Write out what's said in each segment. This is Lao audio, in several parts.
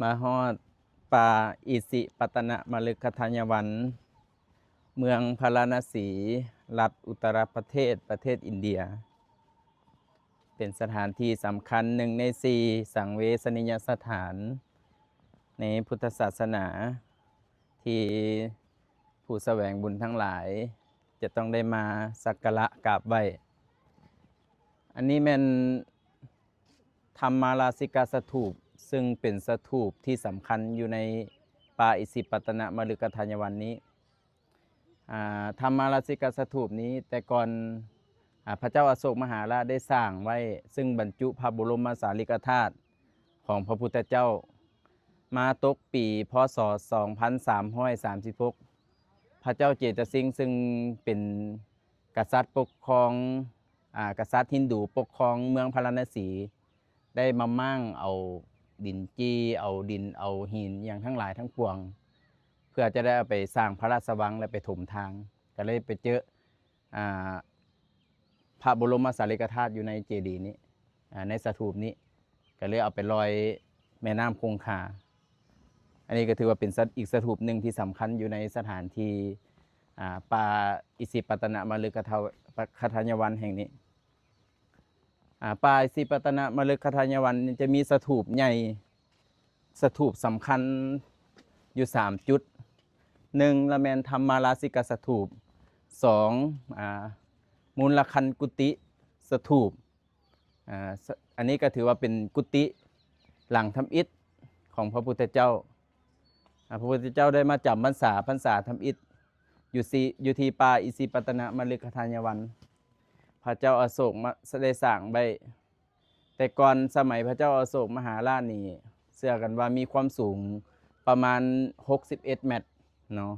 ມາຮອດປ່າອິສິປະຕະນະມະລຶກຄະທາຍະວັນ ເມືອງພາລານະສີ ລັດອຸດຕະຣະປະເທດ ປະເທດອິນເດຍ. ເປັນສະຖານທີ່ສຳຄັນໜຶ່ງໃນສີ່ສັງເວຊະນີຍະສະຖານໃນພຸດທະສາສະໜາ ທີ່ຜູ້ສະແຫວງບຸນທັງຫຼາຍຈະຕ້ອງໄດ້ມາສັກກາລະກາບໄຫວ້. ອັນນີ້ແມ່ນທຳມະລາຊິກາສະຖູບ ຊຶ່ງເປັນສະຖູບທີ່ສຳຄັນຢູ່ໃນປ່າອິສິປະຕະນະມະລຶກຄະທາຍະວັນນີ້. ອ່າ ທຳມະລາຊິກາສະຖູບນີ້ ແຕ່ກ່ອນ ອ່າ ພະເຈົ້າອະໂສກມະຫາລາດໄດ້ສ້າງໄວ້ ຊຶ່ງບັນຈຸພະບໍລົມມະສາລິກະທາດຂອງພະພຸດທະເຈົ້າ ມາຕົກປີ ພ.ສ. ສອງພັນສາມຮ້ອຍສາມສິບຫົກ ພະເຈົ້າເຈຕະສິງ ຊຶ່ງເປັນກະສັດປົກຄອງ ອ່າ ກະສັດຮິນດູປົກຄອງເມືອງພາລານະສີ ໄດ້ມາມ້າງເອົາດິນຈີ່ ເອົາດິນ ເອົາຫີນ ອີ່ຫຍັງທັງຫຼາຍທັງປວງ ເພື່ອຈະໄດ້ເອົາໄປສ້າງພະລາຊະວັງ ແລະ ໄປຖົມທາງ ກໍເລີຍໄປເຈີ ອ່າ ພະບໍລົມມະສາລິກະທາດຢູ່ໃນເຈດີນີ້ ອ່າ ໃນສະຖູບນີ້ ກໍເລີຍເອົາໄປລອຍແມ່ນ້ຳຄົງຄາ. ອັນນີ້ກໍຖືວ່າເປັນສະ ອີກສະຖູບໜຶ່ງທີ່ສຳຄັນຢູ່ໃນສະຖານທີ່ ອ່າ ປ່າອິສິປະຕະນະມະລຶກຄະທາ ຄະທາຍະວັນແຫ່ງນີ້. ອ່າ ປ່າອິສິປະຕະນະມະລຶກຄະທາຍະວັນນີ້ຈະມີສະຖູບໃຫຍ່ ສະຖູບສຳຄັນຢູ່ສາມຈຸດ. ໜຶ່ງລະແມ່ນທຳມະລາຊິກາສະຖູບ, ສອງ ອ່າ ມູນລະຄັນກຸຕິສະຖູບ. ອ່າ ສະ ອັນນີ້ກໍຖືວ່າເປັນກຸຕິຫຼັງທຳອິດຂອງພະພຸດທະເຈົ້າ. ອ່າ ພະພຸດທະເຈົ້າໄດ້ມາຈຳພັນສາ ພັນສາທຳອິດ ຢູ່ ຢູ່ທີ່ປ່າອິສິປະຕະນະມະລຶກຄະທາຍະວັນ ພະເຈົ້າອະໂສກມະ ໄດ້ສ້າງໄວ້. ແຕ່ກ່ອນສະໄໝພະເຈົ້າອະໂສກມະຫາລາດນີ້ ເຊື່ອກັນວ່າມີຄວາມສູງປະມານຫົກສິບເອັດແມັດເນາະ.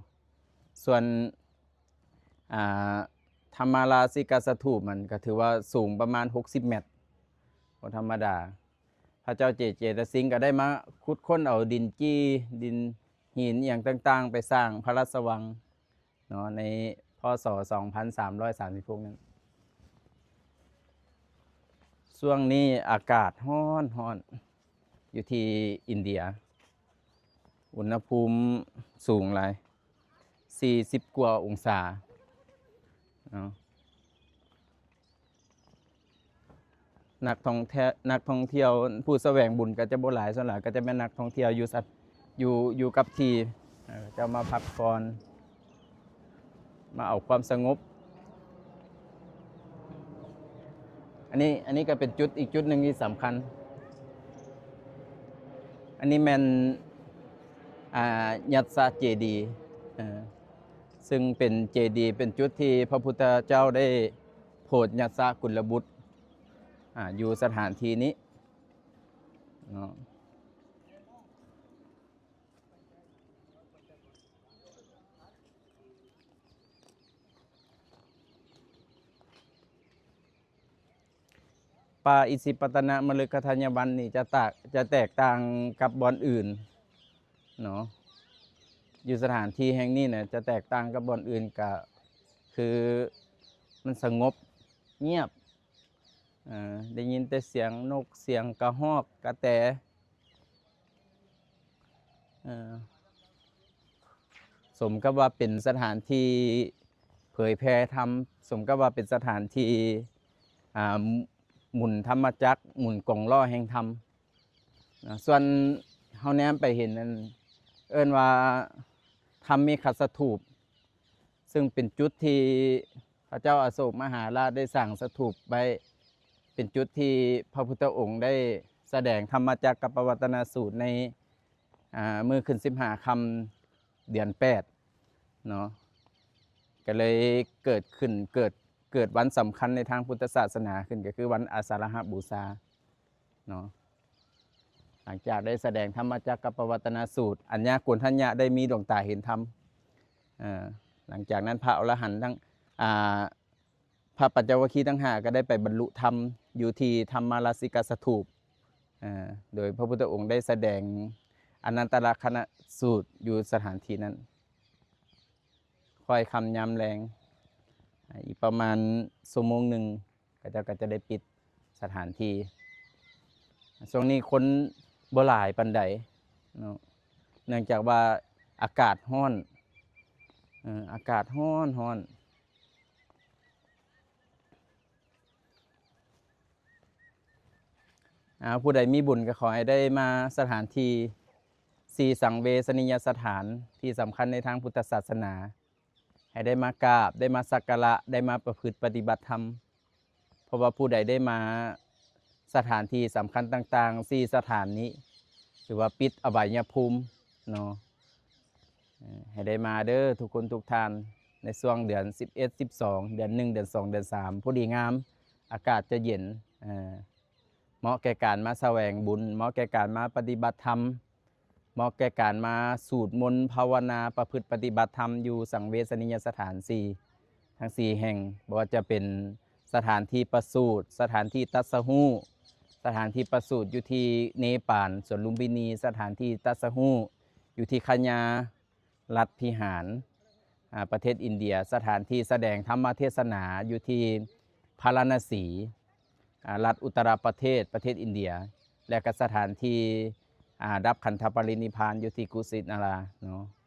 ສ່ວນ ອ່າ ທຳມະລາຊິກາສະຖູບມັນກໍຖືວ່າສູງປະມານຫົກສິບແມັດ ບໍ່ທຳມະດາ. ພະເຈົ້າເຈ ເຈຕະສິງກໍໄດ້ມາຂຸດຄົ້ນເອົາດິນຈີ່ ດິນຫີນອີ່ຫຍັງຕ່າງໆ ໄປສ້າງພະລາຊະວັງເນາະ ໃນ ພ.ສ. ສອງພັນສາມຮ້ອຍສາມສິບຫົກນັ້ນ. ຊ່ວງນີ້ອາກາດຮ້ອນໆ ຢູ່ທີ່ອິນເດຍ ອຸນຫະພູມສູງຫຼາຍ ສີ່ສິບກວ່າອົງສາເນາະ. ນັກທ່ອງທ່ຽວ ນັກທ່ອງທ່ຽວ ຜູ້ສະແຫວງບຸນກໍຈະບໍ່ຫຼາຍ, ສ່ວນຫຼາຍກໍຈະແມ່ນນັກທ່ອງທ່ຽວຢູ່ ຢູ່ ຢູ່ກັບທີ່ ເອີ ເຈົ້າມາພັກຜ່ອນ ມາເອົາຄວາມສະຫງົບ. ອັນນີ້ ອັນນີ້ກໍເປັນຈຸດ ອີກຈຸດໜຶ່ງທີ່ສຳຄັນ. ອັນນີ້ແມ່ນ ອ່າ ຍັດສະເຈດີ ເອີ ຊຶ່ງເປັນເຈດີ ເປັນຈຸດທີ່ພະພຸດທະເຈົ້າໄດ້ໂຜດຍັດສະກຸນລະບຸດ ອ່າ ຢູ່ສະຖານທີ່ນີ້ເນາະ. ປ່າອິສິປະຕະນະມະລຶກຄະທາຍະວັນນີ້ຈະຕາ ຈະແຕກຕ່າງກັບບ່ອນອື່ນເນາະ. ຢູ່ສະຖານທີ່ແຫ່ງນີ້ນະ ຈະແຕກຕ່າງກັບບ່ອນອື່ນ ກະຄືມັນສະຫງົບ ງຽບ ເອີ ໄດ້ຍິນແຕ່ສຽງນົກ ສຽງກະຮອກ ກະແຕ ເອີ ສົມກັບວ່າເປັນສະຖານທີ່ເຜີຍແຜ່ທຳ, ສົມກັບວ່າເປັນສະຖານທີ່ ອ່າ ໝູນທຳມະຈັກ, ໝູນກົງລໍ້ແຫ່ງທຳນະ. ສ່ວນເຮົາແນມໄປເຫັນນັ້ນ ເອີ້ນວ່າທຳມິຄະສະຖູບ ຊຶ່ງເປັນຈຸດທີ່ພະເຈົ້າອະໂສກມະຫາລາດໄດ້ສ້າງສະຖູບໄວ້, ເປັນຈຸດທີ່ພະພຸດທະອົງໄດ້ສະແດງທຳມະຈັກກັບປະວັດຕະນະສູດໃນ ອ່າ ມື້ຂຶ້ນສິບຫ້າຄ່ຳເດືອນແປດເນາະ, ກໍເລີຍເກີດຂຶ້ນ ເກີດ ເກີດວັນສຳຄັນໃນທາງພຸດທະສາສະໜາຂຶ້ນ ກໍຄືວັນອາສາລະຫະບູຊາເນາະ. ຫຼັງຈາກໄດ້ສະແດງທຳມະຈັກກັບປະວັດຕະນະສູດ ອັນຍາໂກນທັນຍະໄດ້ມີດວງຕາເຫັນທຳ, ເອີ ຫຼັງຈາກນັ້ນພະອໍລະຫັນທັງ ອ່າ ພະປັນຈະວັກຄີທັງຫ້າກໍໄດ້ໄປບັນລຸທຳຢູ່ທີ່ທຳມະລາຊິກາສະຖູບ ເອີ ໂດຍພະພຸດທະອົງໄດ້ສະແດງອະນັນຕະລັກຂະນະສູດຢູ່ສະຖານທີ່ນັ້ນ. ຄ່ອຍຄ່ຳຍາມແລງ ອີກປະມານຊົ່ວໂມງໜຶ່ງ ເຂົາເຈົ້າກໍຈະໄດ້ປິດສະຖານທີ່. ຊ່ວງນີ້ຄົນບໍ່ຫຼາຍປານໃດ ເນາະ ເນື່ອງຈາກວ່າອາກາດຮ້ອນ ເອີ ອາກາດຮ້ອນ ຮ້ອນ. ອາ ຜູ້ໃດມີບຸນກໍຂໍໃຫ້ໄດ້ມາສະຖານທີ່ສີ່ສັງເວຊະນີຍະສະຖານທີ່ສຳຄັນໃນທາງພຸດທະສາສະໜາ ໃຫ້ໄດ້ມາກາບ ໄດ້ມາສັກກາລະ ໄດ້ມາປະພຶດປະຕິບັດທຳ ເພາະວ່າຜູ້ໃດໄດ້ມາສະຖານທີ່ສຳຄັນຕ່າງໆສີ່ສະຖານນີ້ ຖືວ່າປິດອະໄວຍະພູມເນາະ. ເອີ ໃຫ້ໄດ້ມາເດີທຸກຄົນທຸກທ່ານ ໃນຊ່ວງເດືອນສິບເອັດ ສິບສອງ ເດືອນໜຶ່ງ ເດືອນສອງ ເດືອນສາມ ພໍດີງາມ ອາກາດຈະເຢັນ ເອີ ເໝາະແກ່ການມາສະແຫວງບຸນ ເໝາະແກ່ການມາປະຕິບັດທຳ ເໝາະແກ່ການມາສູດມົນພາວະນາ ປະພຶດປະຕິບັດທຳຢູ່ສັງເວຊະນີຍະສະຖານສີ່ ທັງສີ່ແຫ່ງ ບໍ່ວ່າຈະເປັນສະຖານທີ່ປະສູດ ສະຖານທີ່ຕັດສະຮູ້ ສະຖານທີ່ປະສູດຢູ່ທີ່ເນປານ ສວນລຸມພິນີ ສະຖານທີ່ຕັດສະຮູ້ຢູ່ທີ່ຄະຍາ ລັດພິຫານ ອາ ປະເທດອິນເດຍ ສະຖານທີ່ສະແດງທຳມະເທດສະໜາຢູ່ທີ່ພາລານະສີ ອາ ລັດອຸດຕະຣະປະເທດ ປະເທດອິນເດຍ ແລະ ກໍສະຖານທີ່ ອາ ດັບຂັນທະປະລິນິພານຢູ່ທີ່ກຸສິນາລາເນາະ.